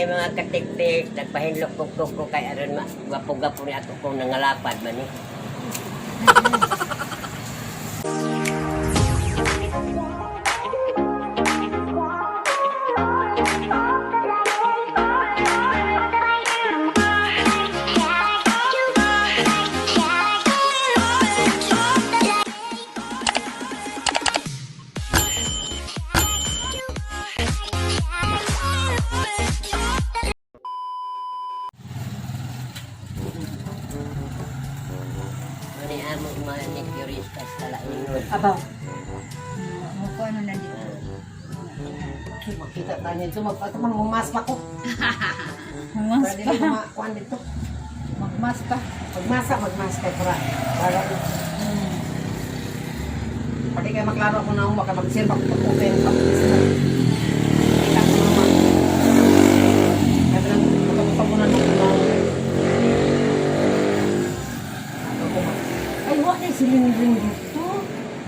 Hi mga katiktik, nagpahinlok ko ko kay aron ma gwapo-gwapo ni ako kung nangalapad man ni. Mani amo mga manicurista sa laingon. Abaw. Mo ano na dito. Makita tayo nito. Magpataman mo mas pa ko. Mas Pwede pa. na kumakuan dito. Magmas pa. Magmasa, magmas kay para. Para. Pwede kayo maklaro ako na umaka. Mag-sir, pag-open. Pag-open. Kita ko naman. Kaya lang, pagkabuka mo na nung Ay, wala na silindring dito.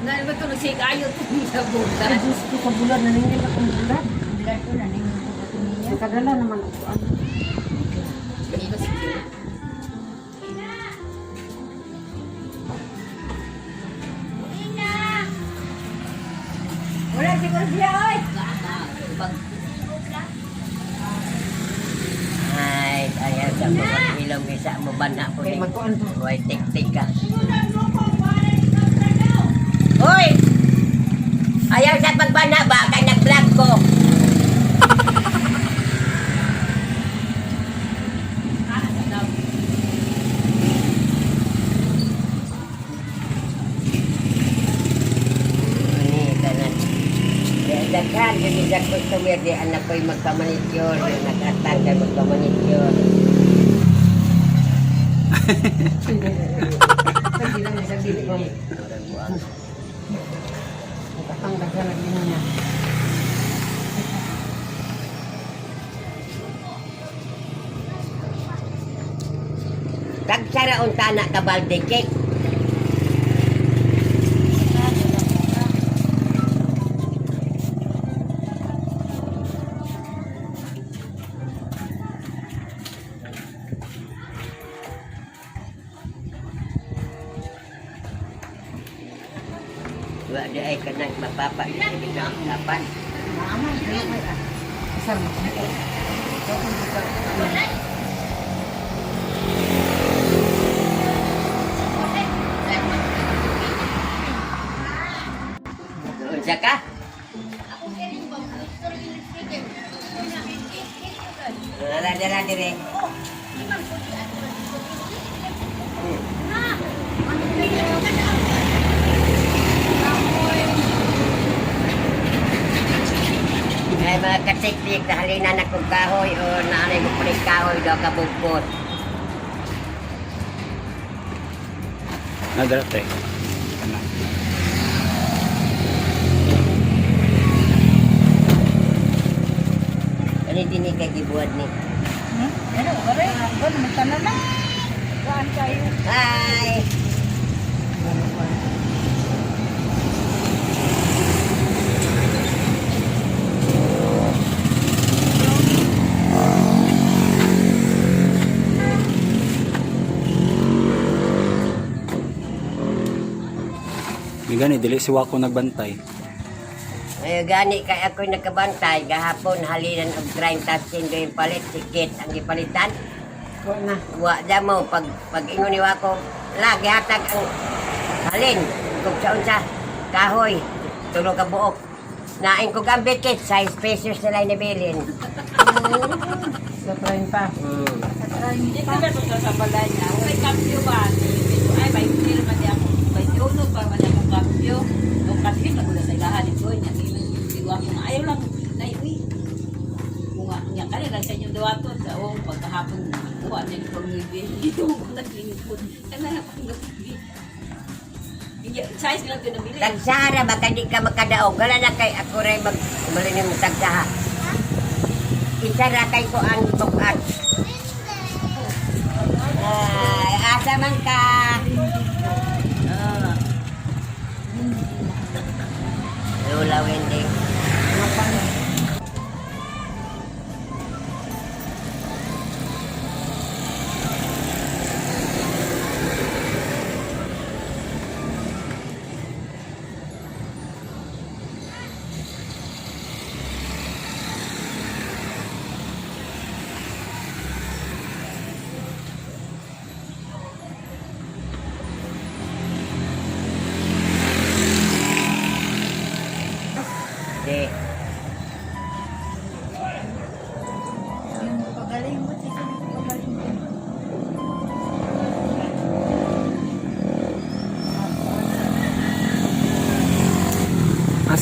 Na ba ito nagsikayo ito sa bulan. Ay, Diyos ko, sa bulan. Naningil akong bulan. Bulan ko na ningin ko ito niya. Nakadala naman ako. Ano? Wala siguro siya oy. Ay, ayaw sa mga ilong isa mo bana po Kaya ni. magkuan pa. Way tik-tik ka. Hoy! Ayaw sa pagbana ba kay nag-vlog ko. Ani kanan. Di daghan gyud sa customer di anak ko'y magpamanicure, yung nag-atang kay magpamanicure. Sa bilang, sa bilang. Murag buang. Ang daghan na gino niya. Tagsara unta na ka balde cake. Wa di ay kanang mapapa di ay dapat. Naaman, ano kay ah. Isang makita. Unsa ka? Wala dira dire. Ay mga katiktik, nahalina na kong kahoy o naanay mo kulit kahoy daw kabugkot. Nadala te. Kana. Ano din kay gibuhat ni? Hmm? Ano, wala. Wala, magtanan na. Kuan kayo. Hi! May gani dili si Wako nagbantay. Ay, gani kay ako'y nagkabantay, gahapon halinan og 30 do yung palit, sikit ang gipalitan. Kuan na. Wa da mo, pag, pag ingon ni Wako, lagi hatag ang halin, kung sa unsa, kahoy, tulo ka buok. Nain ko gambit kit, size pesos nila nibilin. Sa train pa. Sa try Hindi ka ba sa balay niya? May cambio ba? Ay, may kilo man di ako. May uno pa man ako cambio. Nung kasi nagula sa ilahan ito niya. Iwa ko nga ayaw lang na uy. Bunga niya kani lang sa inyong dawaton sa oh pagkahapon kuha niya ni pangibig. Dito ko naglingkod. Kana na pangibig. Size lang ko nabili. Tagsara, baka di ka makadaog. Wala na kay ako rin mag kumalinim mo tagsaha. Isa ra kay ko ang bukat. Ay, asa man ka? Oh. Lola Wendy.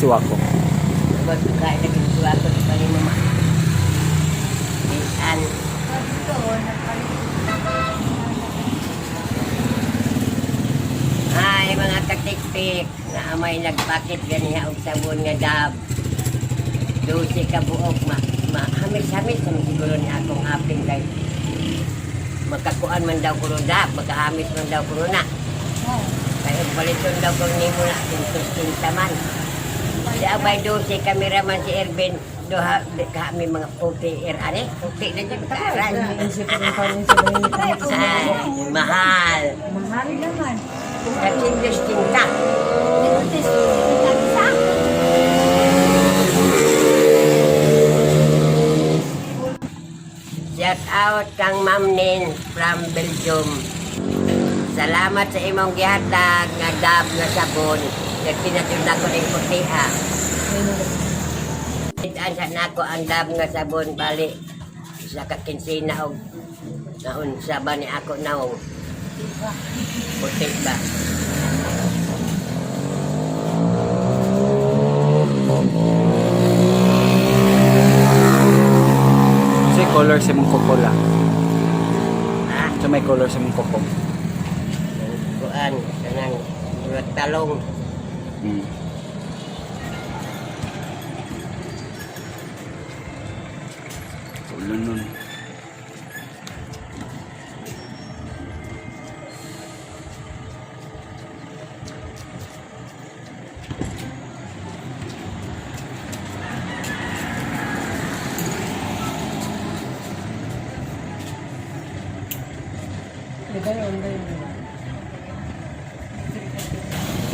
si Wako. Pagkain na ginagawa ko sa panimama. Bisan. Dito, nagpalit. Ay, mga katiktik, na amay nagpakit ganiha og sabon nga dab. 12 ka buok, ma, ma hamis-hamis naman siguro ni akong aping kay makakuan man daw kuno dab, makahamis man daw kuno na. Oh. Kay og paliton daw kung nimo na kintos man. Si Abay 12 kameraman si Ervin, duha kami mga puti er ani, puti na jud kaaran. Ay, mahal. Mahal naman. Katindos tinta. Ito, Shout out kang Ma'am Nin from Belgium. Salamat sa imong gihatag nga dab nga sabon. Nagpinatun ako ning puti ah. An sa nako ang dab nga sabon bali isa ka kinsina og naunsa ba ni ako naong puti ba. Kasi color sa mong koko la. Ha? Sa may color sa mong koko. Kuan kanang murag talong. Ulo nun.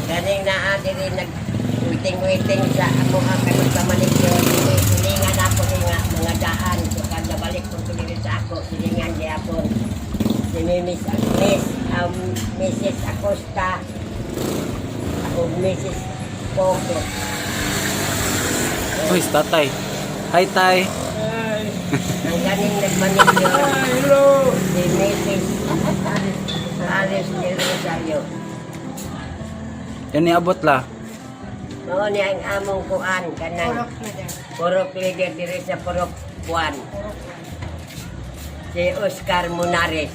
Ganing naa diri nag waiting waiting sa ako ang kay magpamanicure. Silingan ako ni nga mga daan so kada balik ko diri sa ako silingan gyapon. Si Miss Miss Mrs. Acosta o Mrs. Poco. Uy, si tatay. Hi, tay. Ang ganing nagmanicure. Hello. Si Mrs. Alice del Rosario. Yan niabot la. Mao ni ang among kuan kanang Purok leader. Purok leader diri sa Purok Buwan. Si Oscar Munares.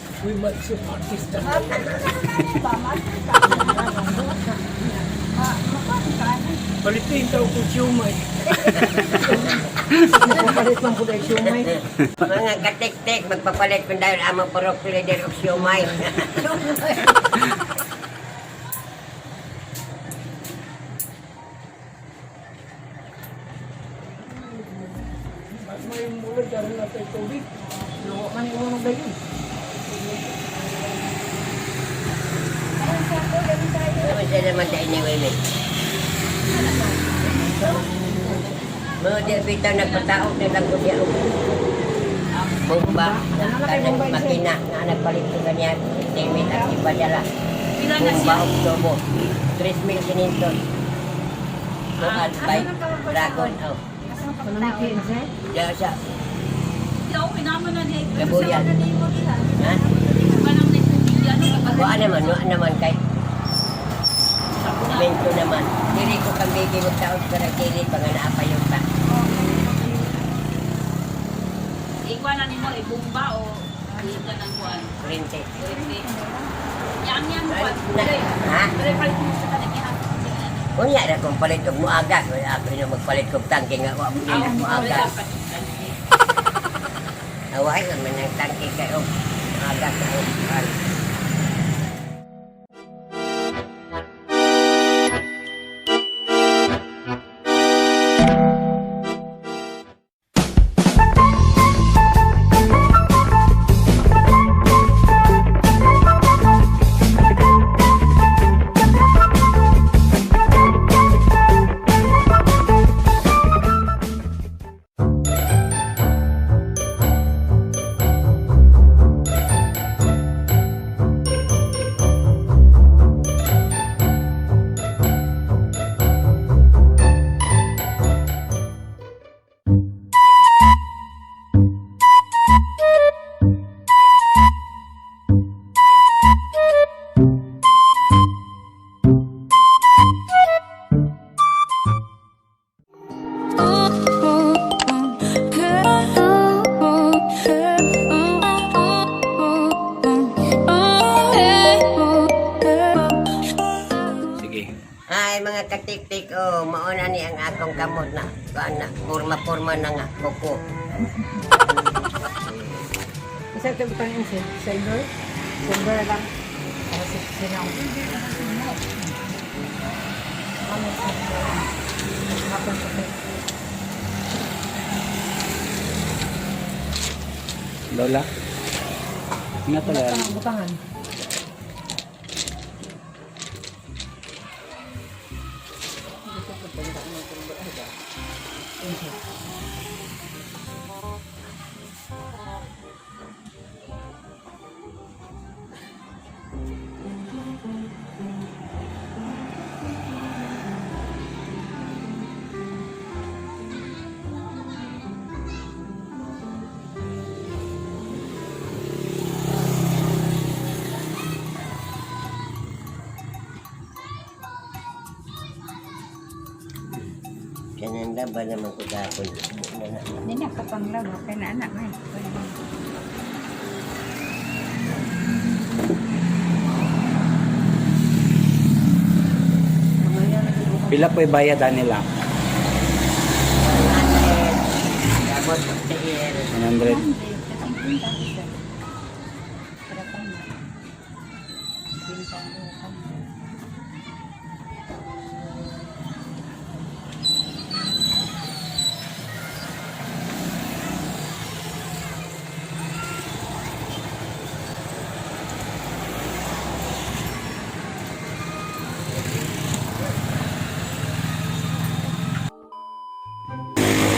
Palitin daw kong siumay. Palit man ko dahil siumay. Mga katik-tik, magpapalit kung dahil among Purok leader og siomay. May mulod dahil na tayo tubig. Luwa man yung unong dayon. Ano siya naman dahil ni Wimi? Mga di bitaw nagpataog na lang ko siya og bomba na kanang makina na nagpalit ko ganyan. Timid at ipadala. Pila na Bomba siya? og tubo. 3,500. Tuan by Dragon. Oh. Diya siya. Di ako pinaman na niya. Kabuyan. Ha? Kanang nagpupili, ano ba? Wa naman, wa naman kay Mento naman. Diri ko kang bigi mo taon para dili pa nga naa pa yung ta. Ikuha na nimo ibumba o ka ng kuan. Kurente. Kurente. Yang yang kuan. Ha? Pero palit mo sa kanang yan. Unya ra kung palit og muagas, wala ako na magpalit og tangke nga wa mo Ah, na muagas. Away man ang tangke kay og muagas na og kuan. akong kamot na kuan na porma-porma na nga kuko. Isa ito butang yung silver. Silver lang. Para sa sinaw. Ano silver? Hapon sa Lola. Ingat talaga. Butangan, butangan. Kananda ba naman ko gapon? Na na. Hindi na kapanglaw. Okay na anak. May. Pila po bayad nila? 100. Gamot tiil. 100.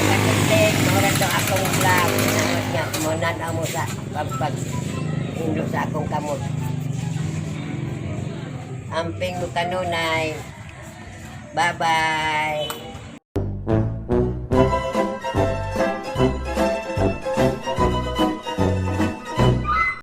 Kakunti, mura to akong vlog. Nangot nga, munan mo sa pagpag indo sa akong kamot. Amping mo kanunay. Bye-bye.